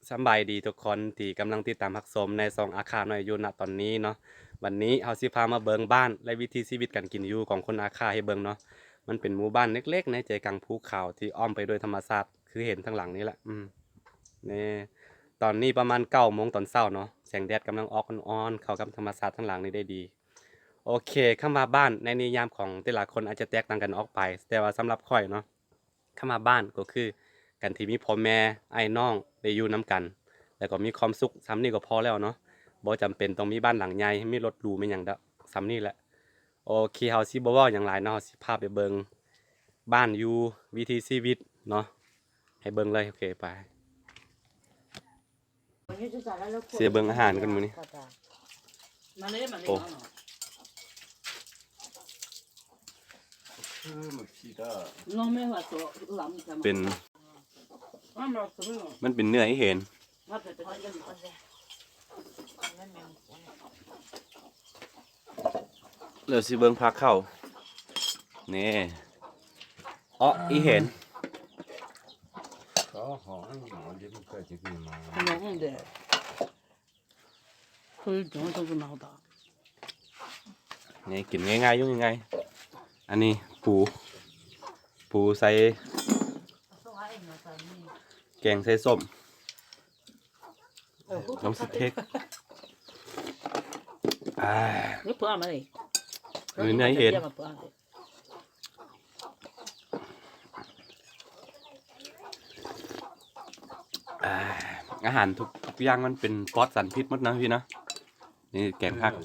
ສຳບາຍດີທຸກຄົນທີ່ກຳລັງຕິດຕາມຮັບຊົມໃນຊ່ອງອາຄານ້ອຍຢູ່ນະຕອນນີ້ເນາະ. ວັນນີ້ເຮົາຊິພາມາເບິ່ງບ້ານ ແລະ ວິຖີຊີວິດການກິນຢູ່ຂອງຄົນອາຄາໃຫ້ເບິ່ງເນາະ. ມັນເປັນໝູ່ບ້ານເລັກໆໃນໃຈກາງພູເຂົາທີ່ອ້ອມໄປດ້ວຍທຳມະຊາດ ຄືເຫັນທາງຫຼັງນີ້ແຫຼະ. ອືມ ນີ້ ຕອນນີ້ປະມານເກົ້າໂມງຕອນເຊົ້າເນາະ, ແສງແດດກຳລັງອອກອ່ອນໆ ເຂົ້າກັບທຳມະຊາດທາງຫຼັງນີ້ໄດ້ດີ. ໂອເຄ, ຄຳວ່າບ້ານໃນນິຍາມຂອງແຕ່ລະຄົນອາດຈະແຕກຕ່າງກັນອອກໄປ, ແຕ່ວ່າສຳລັບຂ້ອຍເນາະ, ຄຳວ່າບ້ານກໍຄືການທີ່ມີພໍ່ແມ່ ອ້າຍນ້ອງໄດ້ຢູ່ນຳກັນ ແລ້ວກໍມີຄວາມສຸກ. ສ່ຳນີ້ກໍພໍແລ້ວເນາະ, ບໍ່ຈຳເປັນຕ້ອງມີບ້ານຫຼັງໃຫຍ່ ມີລົດຫຼູ ມີຫຍັງດອກ, ສ່ຳນີ້ແຫຼະ. ໂອເຄ, ເຮົາຊິບໍ່ເວົ້າຫຍັງຫຼາຍເນາະ, ເຮົາຊິພາໄປເບິ່ງບ້ານຢູ່ ວິຖີຊີວິດເນາະ, ໃຫ້ເບິ່ງເລີຍ. ໂອເຄ, ໄປ. ຊິເບິ່ງອາຫານກັນມື້ນີ້. ໂອ້ ເປັນ ມັນເປັນເນື້ອອີ່ເຫັນ. ແລ້ວຊິເບິ່ງພາເຂົ້າ ນີ້ ເອາະ ອີ່ເຫັນ. ນີ້ ກິນງ່າຍໆ ຢູ່ງ່າຍໆ. ອັນນີ້ປູ ປູໃສ່ ແກງໃສ່ສົ້ມ. ເອີ ລອງຊິເທັກ ອາ ເນື້ອເປືອກມາເລີຍ ເອີ ເນື້ອເຫັນ ອາ ອາຫານທຸກ ທຸກຢ່າງມັນເປັນປອດສານພິດໝົດນະພີ່ນະ. ນີ້ແກງຜັກ ເອີ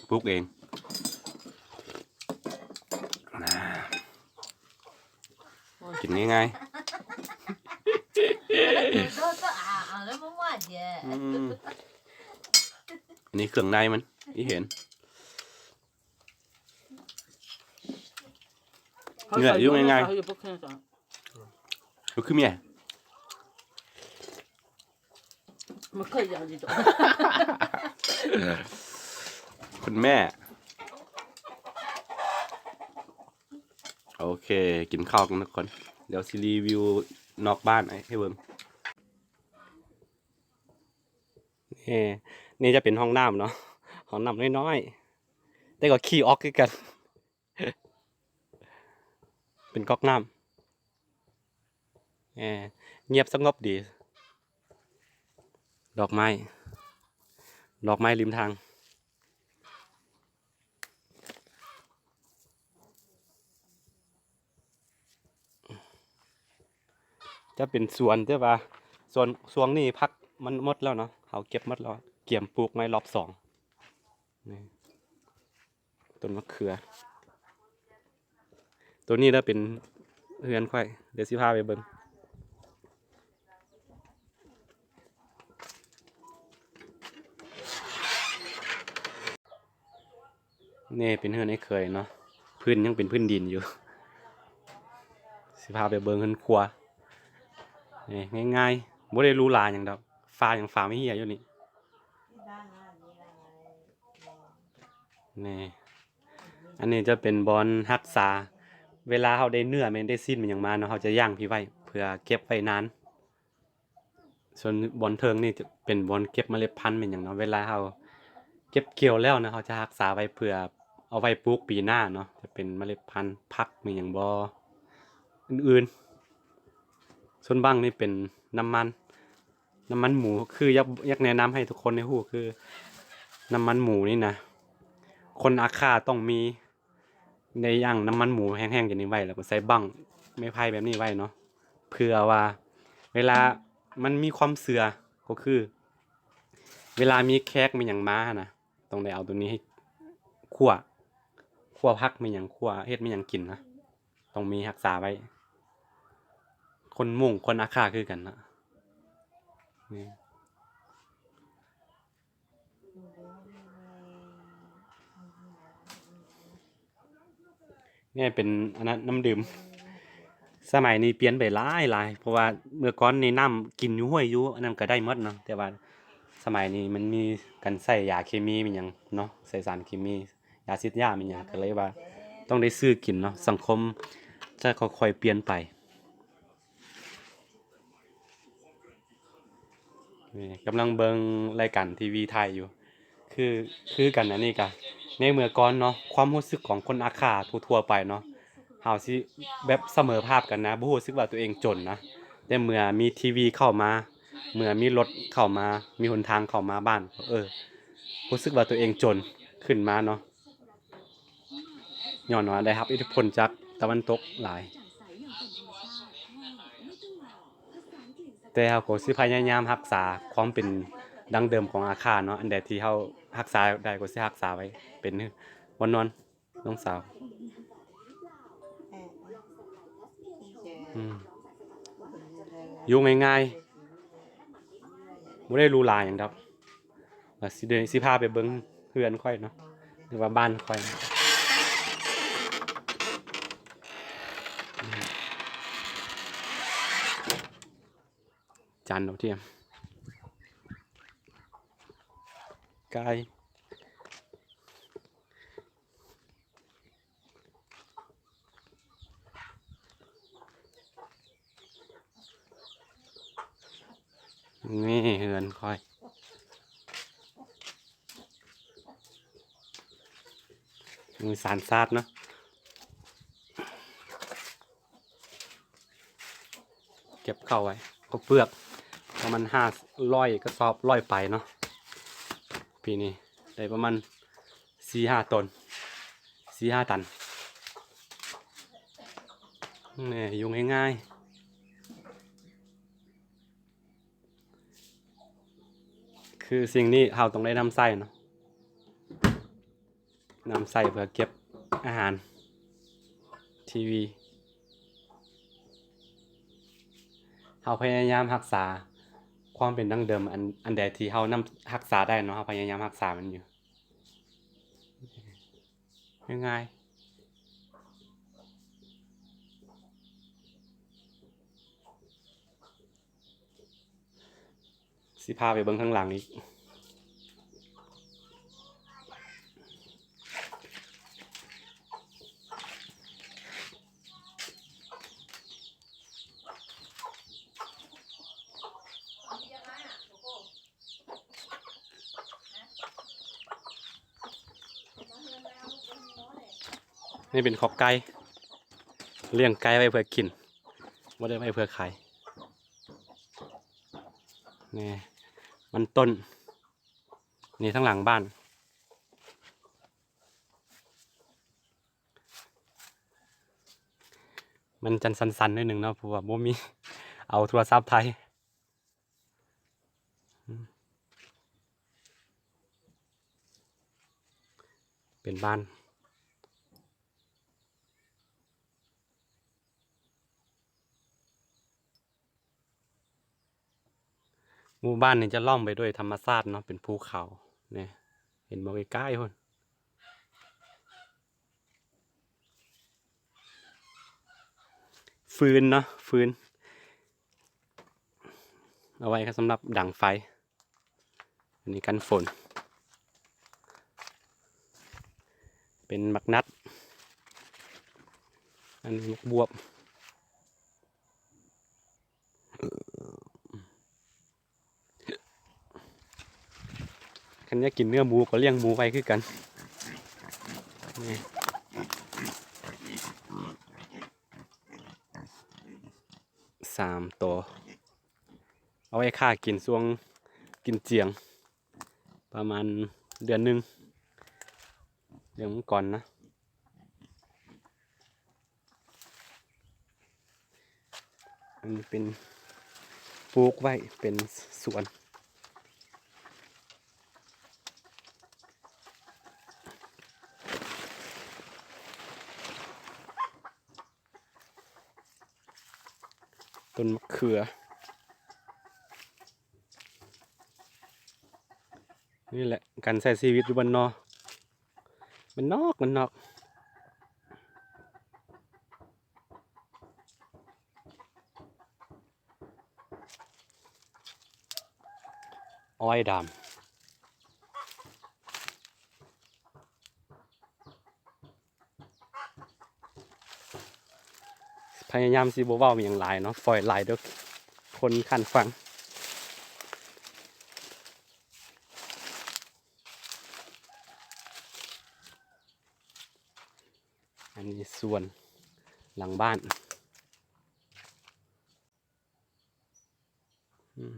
ປູກເອງ ນາ. ກິນງ່າຍໆ ອືມ ອັນນີ້ເຄື່ອງໃນມັນ ອີ່ເຫັນ ເນື້ອຢູ່ງ່າຍໆ ບໍ່ຄືແມ່ ຄຸນແມ່. ໂອເຄ ກິນເຂົ້າກັນທຸກຄົນ, ດຽວຊິຣີວິວນອກບ້ານໃຫ້ ໃຫ້ເບິ່ງ. ນີ້ ນີ້ຈະເປັນຫ້ອງນ້ຳເນາະ, ຫ້ອງນ້ຳນ້ອຍໆ ແຕ່ກໍຂີ້ອອກຄືກັນ. ເປັນກັອກນ້ຳ ແອ ງຽບສະຫງົບດີ. ດອກໄມ້ ດອກໄມ້ລິມທາງ. ຈະເປັນສວນ ແຕ່ວ່າສວນ ຊ່ວງນີ້ຜັກມັນໝົດແລ້ວເນາະ, ເຮົາເກັບໝົດແລ້ວ ກຽມປູກໃໝ່ລອບສອງ. ນີ້ ຕົ້ນມະເຂືອ. ໂຕນີ້ລະເປັນເຮືອນຂ້ອຍ, ດຽວຊິພາໄປເບິ່ງ. ນີ້ເປັນເຮືອນອ້າຍເຂີຍເນາະ, ພື້ນຍັງເປັນພື້ນດິນຢູ່. ຊິພາໄປເບິ່ງເຮືອນຄົວ. ນີ້ງ່າຍໆ ບໍ່ໄດ້ຫຼູຫຼາຫຍັງດອກ, ຝາຫຍັງຝາໄມ້ເຫຍຢູ່ນີ້. ນີ້ ອັນນີ້ຈະເປັນບ່ອນຮັກສາ, ເວລາເຮົາໄດ້ເນື້ອແມ່ນໄດ້ຊີ້ນແມ່ນຫຍັງມາເນາະ, ເຮົາຈະຢ່າງພີ້ໄວ້ເພື່ອເກັບໄວ້ນານ. ສ່ວນບ່ອນເທິງນີ້ຈະເປັນບ່ອນເກັບເມລັດພັນແມ່ນຫຍັງເນາະ, ເວລາເຮົາເກັບກ່ຽວແລ້ວນະ ເຮົາຈະຮັກສາໄວ້ເພື່ອເອົາໄວ້ປູກປີໜ້າເນາະ, ຈະເປັນເມລັດພັນຜັກແມ່ນຫຍັງບໍ ອື່ນໆ. ສ່ວນບັ້ງນີ້ເປັນນ້ຳມັນ ນ້ຳມັນໝູ ຄືຢາກ ຢາກແນະນຳໃຫ້ທຸກຄົນໄດ້ຮູ້ ຄືນ້ຳມັນໝູນີ້ນະ ຄົນອາຄາຕ້ອງມີ ໄດ້ຢ່າງນ້ຳມັນໝູແຫ້ງໆ ຈະນີ້ໄວ້ ແລ້ວກໍໃສ່ບັ້ງໄມ້ໄຜ່ແບບນີ້ໄວ້ເນາະ, ເພື່ອວ່າເວລາ ມັນມີຄວາມເຊື່ອ ກໍຄືເວລາມີແຂກມີຫຍັງມາຫັ້ນນະ ຕ້ອງໄດ້ເອົາໂຕນີ້ໃຫ້ຂົ້ວ ຂົ້ວຜັກມີຫຍັງ ຂົ້ວເຮັດມີຫຍັງກິນນະ. ຕ້ອງມີຮັກສາໄວ້. ຄົນມົ້ງ ຄົນອາຄາຄືກັນນະ. ນີ້ ນີ້ເປັນອັນນັ້ນ ນ້ຳດື່ມ. ສະໄໝນີ້ປ່ຽນໄປຫຼາຍໆ ເພາະວ່າເມື່ອກ່ອນນີ້ນ້ຳກິນຢູ່ຫ້ວຍຢູ່ອັນນັ້ນກໍໄດ້ໝົດເນາະ, ແຕ່ວ່າສະໄໝນີ້ມັນມີການໃສ່ຢາເຄມີແມ່ນຫຍັງເນາະ, ໃສ່ສານເຄມີ ຢາສີດຢາແມ່ນຫຍັງ ກໍເລີຍວ່າຕ້ອງໄດ້ຊື້ກິນເນາະ. ສັງຄົມຈະຄ່ອຍໆປ່ຽນໄປ. ນີ້ກຳລັງເບິ່ງລາຍການທີວີໄທຢູ່ ຄື ຄືກັນ ອັນນີ້ກະໃນເມື່ອກ່ອນເນາະ ຄວາມຮູ້ສຶກຂອງຄົນອາຂ້າທົ່ວໆໄປເນາະ ເຮົາຊິແບບສະເໝີພາບກັນນະ ບໍ່ຮູ້ສຶກວ່າຕົວເອງຈົນນະ ແຕ່ເມື່ອມີທີວີເຂົ້າມາ ເມື່ອມີລົດເຂົ້າມາ ມີຫົນທາງເຂົ້າມາບ້ານ ເອີ ຮູ້ສຶກວ່າຕົວເອງຈົນຂຶ້ນມາເນາະ. ຍ້ອນວ່າໄດ້ຮັບອິດທິພົນຈາກຕາເວັນຕົກຫຼາຍ ແຕ່ເຮົາກໍຊິພະຍາຍາມຮັກສາຄວາມເປັນດັ້ງເດີມຂອງອາຄາເນາະ ອັນໃດທີ່ເຮົາຮັກສາໄດ້ກໍຊິຮັກສາໄວ້ ເປັນບ່ອນນອນນ້ອງສາວ ອືມ ຢູ່ງ່າຍໆ ບໍ່ໄດ້ຫຼູຫຼາຫຍັງດອກ. ວ່າຊິເດີ ຊິພາໄປເບິ່ງເຮືອນຂ້ອຍເນາະ ຫຼືວ່າບ້ານຂ້ອຍ ຈານດາວທຽມ ກາຍ ນີ້ເຮືອນຂ້ອຍ ມີສານຊາດເນາະ ເກັບເຂົ້າໄວ້ ເຂົ້າເປືອກ ປະມານຫ້າຮ້ອຍກະສອບ ຮ້ອຍປາຍເນາະ ປີນີ້ໄດ້ປະມານສີ່ຫ້າຕົນ ສີ່ຫ້າຕັນ ແນ່ ຢູ່ງ່າຍໆ ຄືສິ່ງນີ້ເຮົາຕ້ອງໄດ້ນຳໃຊ້ເນາະ ນຳໃຊ້ເພື່ອເກັບອາຫານ ທີວີ ເຮົາພະຍາຍາມຮັກສາຄວາມເປັນດັ້ງເດີມ ອັນ ອັນໃດທີ່ເຮົານຳ ຮັກສາໄດ້ເນາະ ເຮົາພະຍາຍາມຮັກສາມັນຢູ່ ງ່າຍໆ ຊິພາໄປເບິ່ງທາງຫຼັງອີກ ນີ້ເປັນຄອກໄກ່ ລ້ຽງໄກ່ໄວ້ເພື່ອກິນ ບໍ່ໄດ້ໄວ້ເພື່ອຂາຍ ນີ້ ມັນຕົ້ນ ນີ້ທາງຫຼັງບ້ານ ມັນຈັ່ນສັ່ນໆໜ້ອຍໜຶ່ງເນາະ ເພາະວ່າບໍ່ມີ ເອົາໂທລະສັບຖ່າຍ ເປັນບ້ານ ໝູ່ບ້ານນີ້ຈະລ້ອມໄປດ້ວຍທຳມະຊາດເນາະ ເປັນພູເຂົາ ນີ້ ເຫັນບໍ່ ໃກ້ໆພຸ້ນ ຟືນເນາະ ຟືນ ເອົາໄວ້ສຳລັບດັງໄຟ ອັນນີ້ກັນຝົນ ເປັນໝາກນັດ ອັນນີ້ໝາກບວບ ຄັນຢາກກິນເນື້ອໝູກໍລ້ຽງໝູໄວ້ຄືກັນ ນີ້ ສາມໂຕ ເອົາໄວ້ຂ້າກິນຊ່ວງກິນຈຽງ ປະມານເດືອນໜຶ່ງ ລ້ຽງມັງກອນນະ. ອັນນີ້ເປັນ ປູກໄວ້ເປັນສວນ ຕົ້ນມະເຂືອ ນີ້ແຫຼະການໃຊ້ຊີວິດຢູ່ບ້ານນອກ ບ້ານນອກ ບ້ານນອກ. ອ້ອຍດຳ ພະຍາຍາມຊິບໍ່ເວົ້າຫຍັງຫຼາຍເນາະ ປ່ອຍໄຫຼເດີ ຄົນຂ້າງຝັ່ງ. ສວນຫຼັງບ້ານ. ອືມ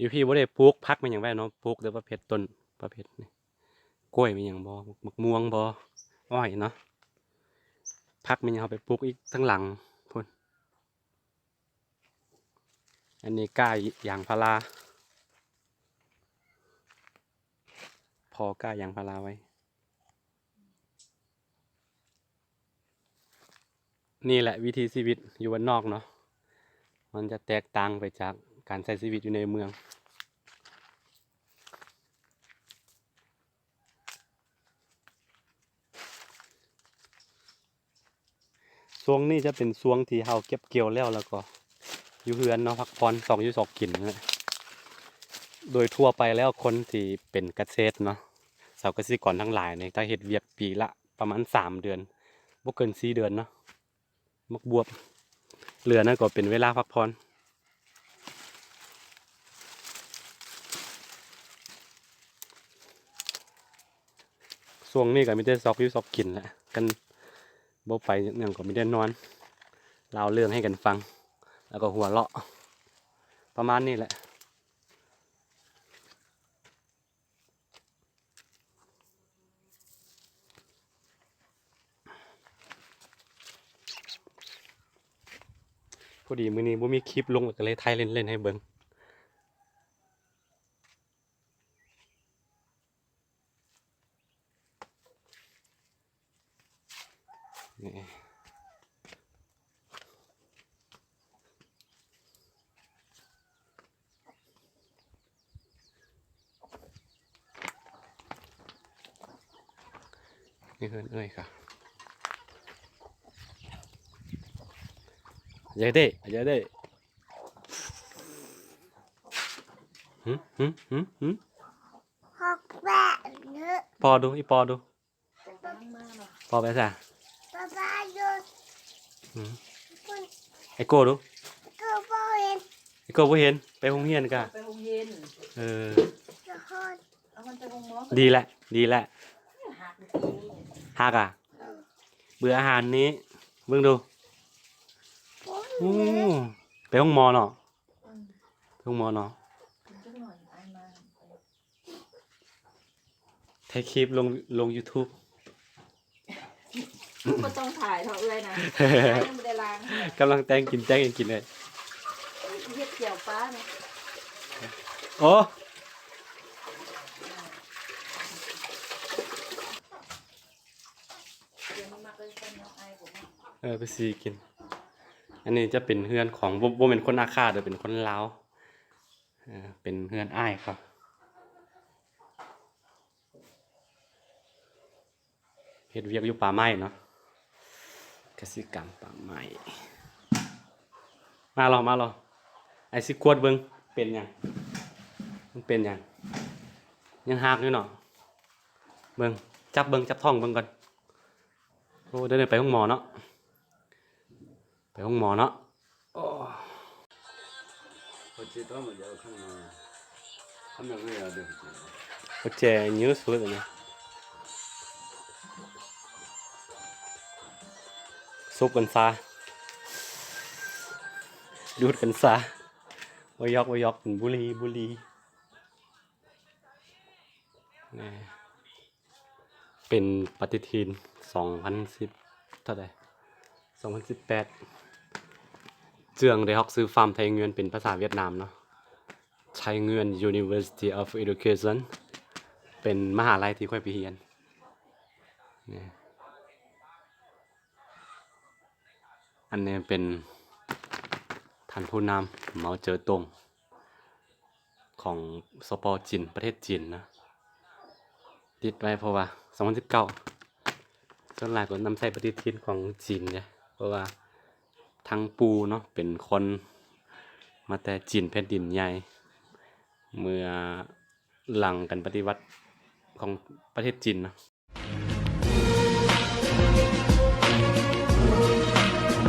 ຢູ່ພີ້ບໍ່ໄດ້ປູກຜັກແມ່ນຫຍັງໄວ້ເນາະ, ປູກແຕ່ປະເພດຕົ້ນ ປະເພດນີ້ ກ້ວຍແມ່ນຫຍັງບໍ່ ໝາກມ່ວງບໍ່ ອ້ອຍເນາະ. ຜັກແມ່ນຫຍັງເຮົາໄປປູກອີກທາງຫຼັງພຸ້ນ. ອັນນີ້ກ້າຢາງພາລາ ພໍກ້າຢາງພາລາໄວ້. ນີ້ແຫຼະວິຖີຊີວິດຢູ່ບ້ານນອກເນາະ, ມັນຈະແຕກຕ່າງໄປຈາກການໃຊ້ຊີວິດຢູ່ໃນເມືອງ. ຊ່ວງນີ້ຈະເປັນຊ່ວງທີ່ເຮົາເກັບກ່ຽວແລ້ວ ແລ້ວກໍຢູ່ເຮືອນເນາະ ພັກຜ່ອນ ຊອກຢູ່ຊອກກິນ. ໂດຍທົ່ວໄປແລ້ວຄົນທີ່ເປັນກະເສດເນາະ ຊາວກະສິກອນທັງຫຼາຍນີ້ ຈະເຮັດວຽກປີລະປະມານສາມເດືອນ ບໍ່ເກີນສີ່ເດືອນເນາະ. ໝາກບວບ ເຫຼືອນັ້ນກໍເປັນເວລາພັກຜ່ອນ. ຊ່ວງນີ້ກໍມີແຕ່ຊອກຢູ່ຊອກກິນແຫຼະ, ຄັນບໍ່ໄປຫຍັງກໍມີແຕ່ນອນ ລາວເລື່ອງໃຫ້ກັນຟັງ ແລ້ວກໍຫົວເລາະ ປະມານນີ້ແຫຼະ. ພໍດີມື້ນີ້ບໍ່ມີຄລິບລົງ ກໍເລີຍຖ່າຍເລ່ນໆໃຫ້ເບິ່ງ. ນີ້ ນີ້ເຮືອນເອື້ອຍກະ ຢ່າເດ້ ຢ່າເດ້. ຫຶ ຫຶ ຫຶ ຫຶ ພໍດູ ອີ່ພໍດູ. ພໍໄປໃສ? ອືມ ໄອ້ໂກ້ດູ ໄອ້ໂກ້ບໍ່ເຫັນ ໄອ້ໂກ້ບໍ່ເຫັນ ໄປໂຮງຮຽນກະ ໄປໂຮງຮຽນ ເອີ ເອົາມັນໄປໂຮງໝໍ ດີແຫຼະ ດີແຫຼະ. ຮັກອະ ເບື່ອອາຫານນີ້ ເບິ່ງດູ. ໂອ້ ໄປໂຮງໝໍເນາະ ອືມ ໄປໂຮງໝໍເນາະ. ຖ່າຍຄລິບລົງ ລົງຢູທູບ. ບໍ່ຕ້ອງຖ່າຍເທາະເອື້ອຍນະ ຍັງບໍ່ໄດ້ລ້າງເທື່ອ ກຳລັງແຕ່ງກິນ ແຕ່ງຫຍັງກິນເລີຍ ເຮັດແຈ່ວປານະ. ໂອ້ ເອີ ໄປຊິກິນ. ອັນນີ້ຈະເປັນເຮືອນຂອງ ບໍ່ ບໍ່ແມ່ນຄົນອາຄາເດີ ເປັນຄົນລາວ. ເອີ ເປັນເຮືອນອ້າຍເຂົາ ເຮັດວຽກຢູ່ປ່າໄມ້ເນາະ ກະສິກຳປ່າໄມ້. ມາລອ ມາລອ ອ້າຍຊິກວດເບິ່ງ ເປັນຫຍັງ ມັນເປັນຫຍັງ ຍັງຮາກຢູ່ເນາະ. ເບິ່ງ ຈັບເບິ່ງ ຈັບທ້ອງເບິ່ງກ່ອນ. ໂອ້ ດຽວນີ້ໄປໂຮງໝໍເນາະ ໄປໂຮງໝໍເນາະ. ໂອ້ ໂອເຄ ຍືດສຸດອັນນີ້ ສູບກັນຊາ ດູດກັນຊາ ບໍ່ຢອກ ບໍ່ຢອກ ເປັນບຸຫຼີ ບຸຫຼີ. ເປັນປະຕິທິນສອງພັນສິບ ເທົ່າໃດ ສອງພັນສິບແປດ ເຈື່ອງໄດ້ຮອກຊື່ຟາມໄທງວຽນ ເປັນພາສາຫວຽດນາມເນາະ Thái Nguyên University of Education ເປັນມະຫາໄລທີ່ຂ້ອຍໄປຮຽນ. ນີ້ ອັນນີ້ເປັນທ່ານຜູ້ນຳ ເມົາເຈີຕົງ ຂອງ ສປ ຈີນ ປະເທດຈີນນະ ຕິດໄວ້ ເພາະວ່າ ສອງພັນສິບເກົ້າ ສ່ວນຫຼາຍກໍນຳໃຊ້ປະຕິທິນຂອງຈີນເດ້ ເພາະວ່າທັງປູ່ເນາະ ເປັນຄົນມາແຕ່ຈີນແຜ່ນດິນໃຫຍ່ ເມື່ອຫຼັງການປະຕິວັດຂອງປະເທດຈີນເນາະ.